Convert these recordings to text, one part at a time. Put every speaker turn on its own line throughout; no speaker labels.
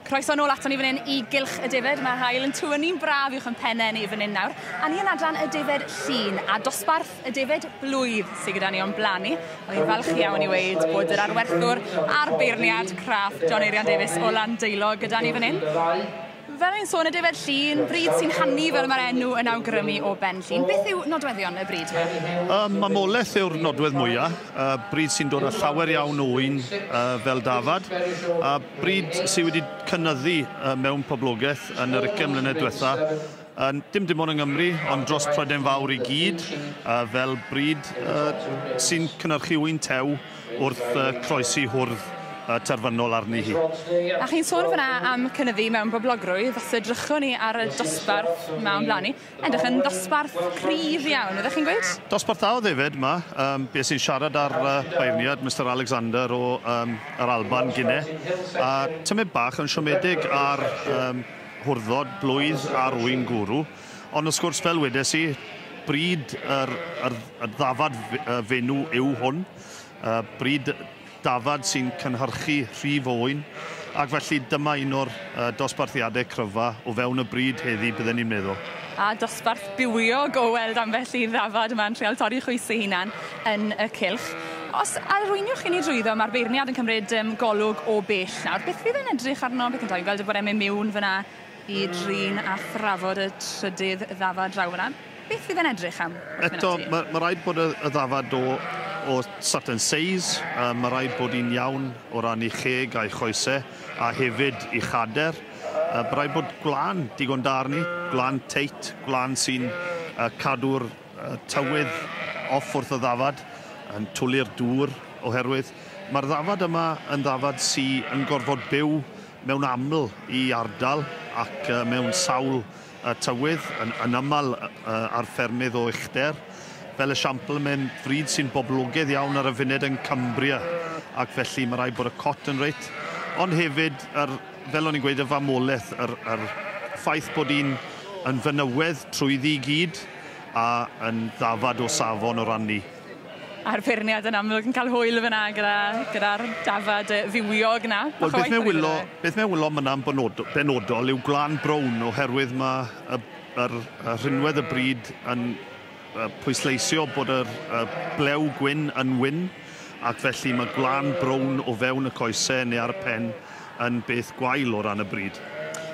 Croeso nôl aton ni fan hyn i Gylch y Defed. Mae'r haul yn tywynnu'n braf uwch yn pennau ni fan hyn nawr. A ni yn adran y Defed Llun a dosbarth y Defed Blwydd sydd gyda ni o'n blaen ni. O'n i'n falch iawn i weud bod yr arwerthwr a'r beirniad craff John Eirian Davies o Landeilo gyda ni fan hyn. Fel o'n i'n sôn, y Defed Llun, bryd sy'n hanu fel mae'r enw yn awgrymu o Ben Llun. Beth yw nodweddion y bryd yma?
Mamolaeth yw'r nodwedd mwyaf, bryd sy'n dod â llawer iawn o ŵyn fel dafad, a bryd sydd wedi cynyddu mewn poblogaeth yn yr 20 mlynedd diwetha, dim ond yng Nghymru, ond dros Prydain Fawr i gyd, fel bryd sy'n cynhyrchu ŵyn tew wrth croesi hwrdd terfynol arni hi.
A chi'n sôn fyna am cynyddu mewn boblogrwydd, os edrychwn ni ar y dosbarth yma o'n blaen ni, edrych yn dosbarth cryf iawn, ydych chi'n gweud?
Dosbarth da o ddefed yma, bues i'n siarad ar beirniad Mr Alexander o yr Alban gynne, a tymed bach yn siomedig ar hwrddod blwydd a'r ŵyn gwrw, ond wrth gwrs fel wedes i, bryd yr ddafad fenw yw hwn, bryd dafad sy'n cynhyrchu rhif o ŵyn, ac felly dyma un o'r dosbarthiadau cryfa o fewn y bryd heddi, bydden ni'n meddwl.
A dosbarth bywiog o weld ambell i ddafad yma'n trial torri chwys ei hunan yn y cylch. Os arweiniwch chi ni drwyddo, mae'r beirniad yn cymryd golwg o bell nawr. Beth fydd yn edrych arno? Beth yn dweud? Gweld bod e'n mynd mewn fyna i drin a thrafod y trydydd ddafad draw fyna. Beth fydd yn edrych am?
Eto, mae rhaid bod y ddafad o certain size, mae rhaid bod hi'n iawn o ran ei cheg a'i choesau a hefyd ei chader. Mae rhaid bod gwlân digon da arni, gwlân teit, gwlân sy'n cadw'r tywydd off wrth y ddafad, yn twlu'r dŵr oherwydd. Mae'r ddafad yma yn ddafad sy'n yn gorfod byw mewn aml i ardal ac mewn sawl tywydd, yn aml ar ffermydd o uchder. Fel esiampl, mae'n fryd sy'n boblogaidd iawn ar y funud yn Cumbria, ac felly mae rhaid bod y cot yn reit. Ond hefyd, fel o'n i'n gweud, y famolaeth, yr ffaith bod hi'n yn fenywedd trwyddi i gyd a yn ddafad o safon o ran ni.
A'r beirniad yn amlwg yn cael hwyl fyna gyda'r dafad fywiog na.
Wel, beth mae'n wylo myna'n benodol yw gwlân brown, oherwydd mae yr rhinwedd y bryd yn pwysleisio bod yr blew gwyn yn wyn, ac felly mae gwlân brown o fewn y coesau neu ar y pen yn beth gwael o ran y bryd.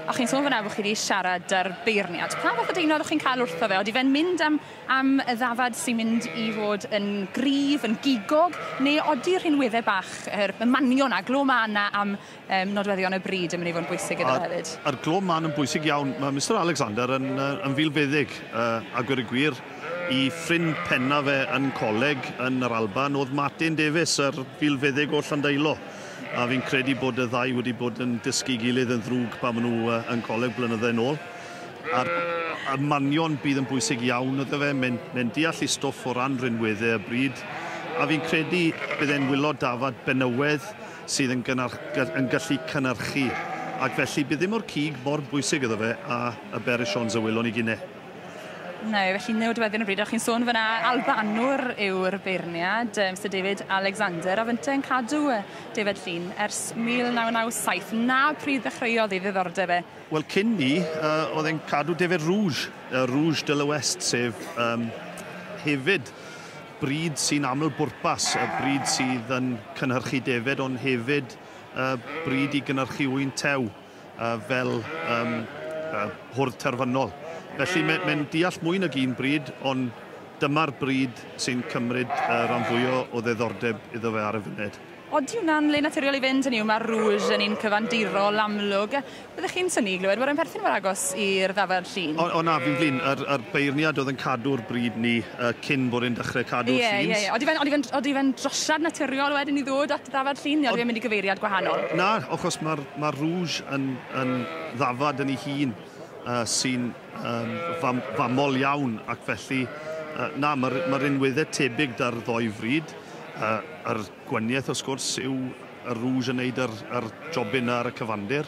A chi'n sôn fyna bod chi wedi siarad â'r beirniad. Pa fath o deimlad o'ch chi'n cael wrtho fe? Odi fe'n mynd am y ddafad sy'n mynd i fod yn gryf, yn gigog, neu odi'r rhinweddau bach, y manion a glo mân 'na am nodweddion y bryd yn mynd i fod yn bwysig iddo hefyd?
A'r glo mân yn bwysig iawn. Mae Mr Alexander yn filfeddyg, a gweud y gwir, i ffrind penna fe yn coleg yn yr Alban oedd Martin Davies, yr filfeddyg o Llandeilo. A fi'n credu bod y ddau wedi bod yn dysgu gilydd yn ddrwg pan maen nhw yn coleg blynydde nôl. A'r manion bydd yn bwysig iawn iddo fe, mae'n deall ei stwff o ran rhinweddau y bryd. A fi'n credu bydd e'n wylo dafad benywedd sydd yn gallu cynhyrchu. Ac felly bydd ddim o'r cig mor bwysig iddo fe a y Berrichons y wylon i gynne.
Na, felly nodweddion y bryd. O'ch chi'n sôn fyna, Albanwr yw'r beirniad, Mr David Alexander, a fynte yn cadw Defed Llun ers 1997. Na pryd ddechreuodd ei ddiddordeb e?
Wel, cyn ni, oedd e'n cadw Defed Rouge, Rouge de l'Ouest, sef hefyd bryd sy'n aml bwrpas, y bryd sydd yn cynhyrchu defed, ond hefyd bryd i gynhyrchu ŵyn tew fel hwrdd terfynol. Felly mae'n deall mwy nag un bryd, ond dyma'r bryd sy'n cymryd rhan fwyaf o ddiddordeb iddo fe ar y funud.
Odi hwnna'n le naturiol i fynd, hynny yw, mae'r Rouge yn un cyfandirol amlwg. Byddech chi'n synnu i glywed bod e'n perthyn mor agos i'r ddafad Llun?
O na, fi'n flin. Yr beirniad oedd yn cadw'r bryd ni cyn bod e'n dechrau cadw'r Lluns.
Ie. Odi fe'n drosiad naturiol wedyn i ddod at ddafad Llun, neu odi fe'n mynd i gyfeiriad gwahanol?
Na, achos mae'r Rouge yn ddafad yn ei hun sy'n famol iawn, ac felly, na, mae'r unweddau tebyg da'r ddoi fryd. Yr gwaniaeth, wrth gwrs, yw y Rouge yn neud yr jobyn ar y cyfandir,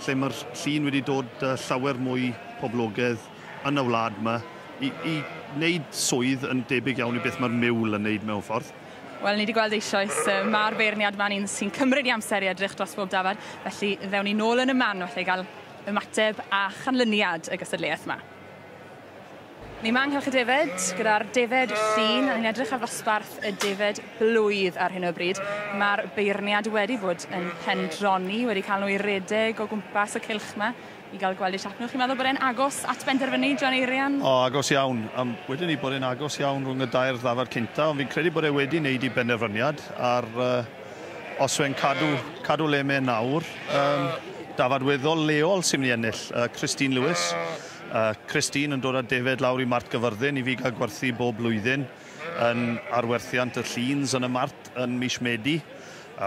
lle mae'r Llun wedi dod llawer mwy poblogaidd yn y wlad yma i wneud swydd yn debyg iawn i beth mae'r miwl yn neud mewn ffordd.
Wel, ni wedi gweld eisoes, mae'r beirniad ma'n un sy'n cymryd i amser i edrych dros bob dafad, felly ddewn ni nôl yn y man felly i gael ymateb a chanlyniad y gystadleuaeth yma. Ni 'ma yng Nghylch y Defed gyda'r defed llun, a ni'n edrych ar ddosbarth y defed blwydd ar hyn o bryd. Mae'r beirniad wedi bod yn pendroni, wedi cael nhw i redeg o gwmpas y cylch yma i gael gweld eu siap nhw. Chi'n meddwl bod e'n agos at benderfynu, John Eirian?
O, agos iawn. Wedyn ni bod e'n agos iawn rhwng y dair ddafad cynta, ond fi'n credu bod e wedi wneud i benderfyniad ar os fe'n cadw le mae nawr. Dafad weddol leol sy'n mynd i ennill, Christine Lewis. Christine yn dod â defed lawr i Mart Gyfyrddin i fi gael gwerthu bob blwyddyn yn arwerthiant y Llins yn y Mart yn mis Medi.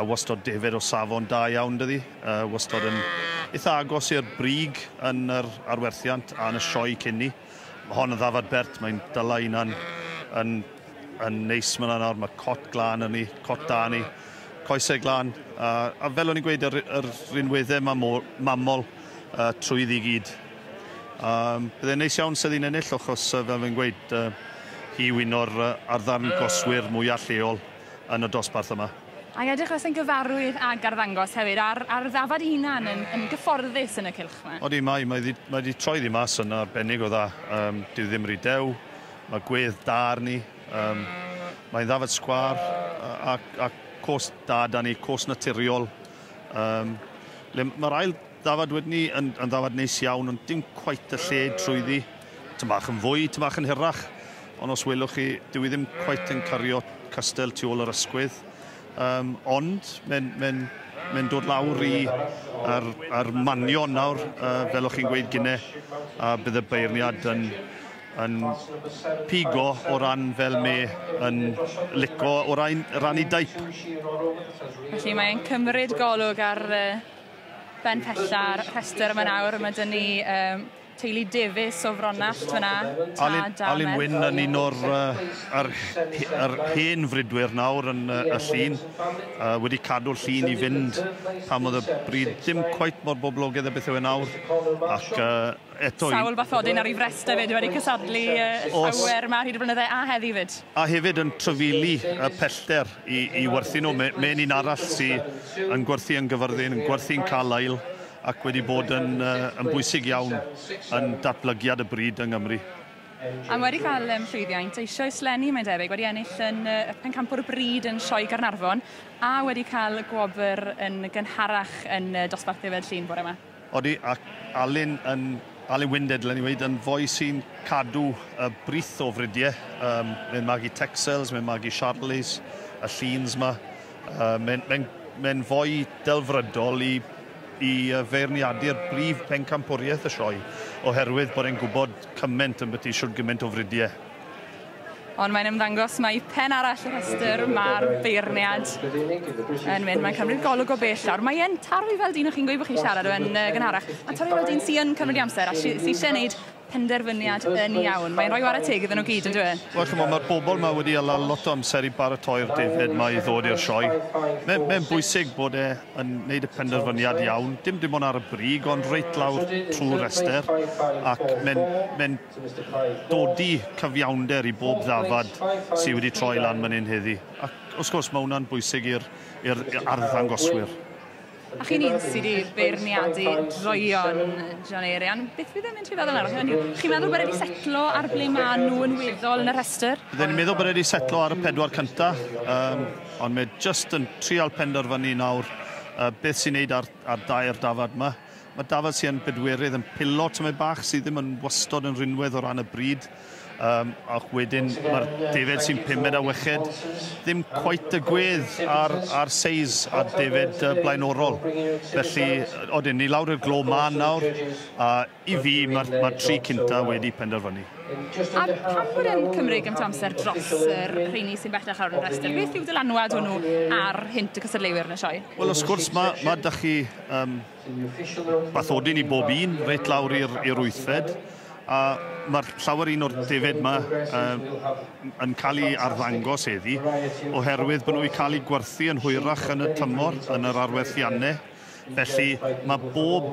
Wastod defed o safon da iawn dydi. Wastod yn eitha agos i'r brig yn yr arwerthiant a yn y sioe cyn ni. Mae hon yn ddafad bert, mae'n dyla hunan yn neis myna nawr. Mae cot glân yn ni, cot da ni, coesau glân. A fel o'n i'n gweud, yr rinweddau mamol trwyddi gyd. Byddai'n neis iawn sydd hi'n ennill, achos fel fi'n gweud, hi yw un o'r arddangoswyr mwyaf lleol yn y dosbarth yma.
Ac edrych os yn gyfarwydd ag arddangos hefyd, a'r ddafad ei hunan yn gyfforddus yn y cylch yma.
Odi, mae wedi troi ddi mas yn arbennig o dda. Dyw ddim rhy dew, mae gwedd da arni, mae'n ddafad sgwâr a cos da da ni, cos naturiol. Mae'r ail ddafad wedyn ni yn ddafad neis iawn, ond dim cweit y lled trwyddi. Tyn bach yn fwy, tyn bach yn hirach, ond os welwch chi, dyw i ddim cweit yn cario castell tu ôl yr ysgwydd. Ond mae'n dod lawr i ar manion nawr, fel o'ch chi'n gweud gynne, a bydd y beirniad yn pigo o ran fel me yn lico o ran i daip.
Felly mae'n cymryd golwg ar ben pella'r rhestr yma nawr. Mae dyn ni teulu Davies o Fronallt fyna.
Alun Wyn yn un o'r yr hen fridwyr nawr yn y llun. Wedi cadw'r llun i fynd pan oedd y bryd dim cweit mor boblogaidd â beth yw e nawr. Ac eto...
Sawl bathodyn ar ei frest hefyd wedi cysadlu llawer yma ar hyd y blynydde a heddi fyd.
A hefyd yn trafili y pellter i werthu nhw. Mae'n un arall sy'n yn gwerthu yn Gyfyrddin, yn gwerthu'n Carlisle, ac wedi bod yn bwysig iawn yn datblygiad y bryd yng Nghymru.
A wedi cael llwyddiant eisoes leni, mae'n debyg, wedi ennill yn pencampwr bryd yn Sioe Gaernarfon a wedi cael gwobr yn gynharach yn dosbarth Defed Llun bore yma.
Odi, ac Alun Wyn, dylen ni weud, yn fwy sy'n cadw y brith o fridiau. Mae'n magu Texels, mae'n magu Charlies, y Llins yma. Mae'n fwy delfrydol i feirniadu'r brif pencampwriaeth y sioe, oherwydd bod e'n gwybod cymaint yn byti siwr gymaint o fridiau.
Ond mae'n ymddangos mae pen arall y rhestr, mae'r beirniad yn mynd. Mae'n cymryd golwg o bell nawr. Mae e'n tarfu fel dyn, o'ch chi'n gweud bod chi'n siarad o'n gynharach. Mae'n tarfu fel dyn sy'n cymryd i amser a sy'n eisiau gwneud penderfyniad yn iawn. Mae'n rhoi ware teg iddyn nhw gyd, yn dwi?
Wel, ch'mo, mae'r bobl yma wedi ala lot o amser i baratoi'r defed yma i ddod i'r sioe. Mae'n bwysig bod e yn gwneud y penderfyniad iawn, dim ond ar y brig, ond reit lawr trwy'r rhestr, ac mae'n dodi cyfiawnder i bob ddafad sydd wedi troi lan fan hyn heddi. Ac wrth gwrs mae hwnna'n bwysig i'r arddangoswyr.
A chi'n un sydd wedi beirniadu droeon, John Eirian, beth fydd yn mynd trwy feddwl nawr? Chi'n meddwl bod wedi setlo ar ble maen nhw yn weddol yn y rhestr?
Bydden ni'n meddwl bod wedi setlo ar y 4 cynta, ond mae jyst yn trial penderfynu nawr beth sy'n neud ar dair dafad yma. Mae dafad sy'n bedwerydd yn pilo tymed bach sydd ddim yn wastod yn rinwedd o ran y bryd. Ac wedyn mae'r defed sy'n 5 a 6 ddim cweit y gwedd ar seis a defed blaenorol. Felly, odyn, ni lawr i'r glo man nawr, a i fi mae'r 3 cynta wedi penderfynu.
A pam bod e'n cymryd gymaint o amser dros yr rheini sy'n bellach ar y rhestr? Beth yw dylanwad hwnnw ar hynt y cystadleuwyr yn y sioe?
Wel, wrth gwrs, mae 'da chi bathodyn i bob un, reit lawr i'r 8fed. A mae'r llawer un o'r defed yma yn cael ei arddangos heddi, oherwydd bod nhw wedi cael eu gwerthu yn hwyrach yn y tymor, yn yr arwerthiannau. Felly mae bob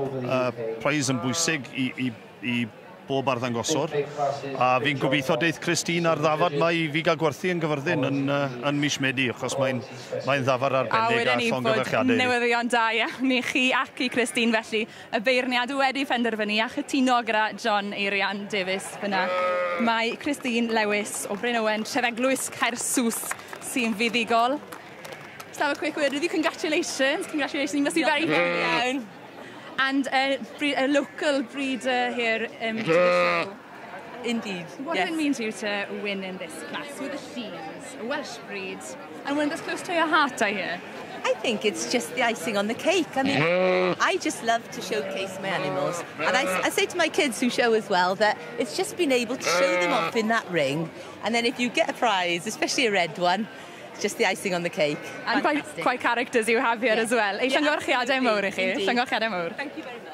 prize yn bwysig i bob arddangoswr. A fi'n gobeithio deith Christine ar ddafad mae i fi gael gwerthu yn Gyfyrddin yn mis Medi, achos mae'n ddafad arbennig a, a llongyfarchiadau.
Newyddion da iawn i chi ac i Christine felly. Y beirniad wedi penderfynu a chytuno gyda John Eirian Davies fyna. Mae Christine Lewis o Bryn Owen, Trefeglwys Caersws sy'n fuddugol. Just have a quick word with you. Congratulations. Congratulations. You must be very happy.
Iawn.
And a local breeder here to the show.
Indeed.
What does it mean to you to win in this class with the Llens, a Welsh breed, and one that's close to your heart, I hear?
I think it's just the icing on the cake. I mean, I just love to showcase my animals. And I say to my kids who show as well that it's just being able to show them off in that ring. And then if you get a prize, especially a red one, it's just the icing on the cake.
And quite characters you have here as well. Ei, llongyfarchiadau mawr i chi.
Indeed.
Llongyfarchiadau mawr.
Thank you very much.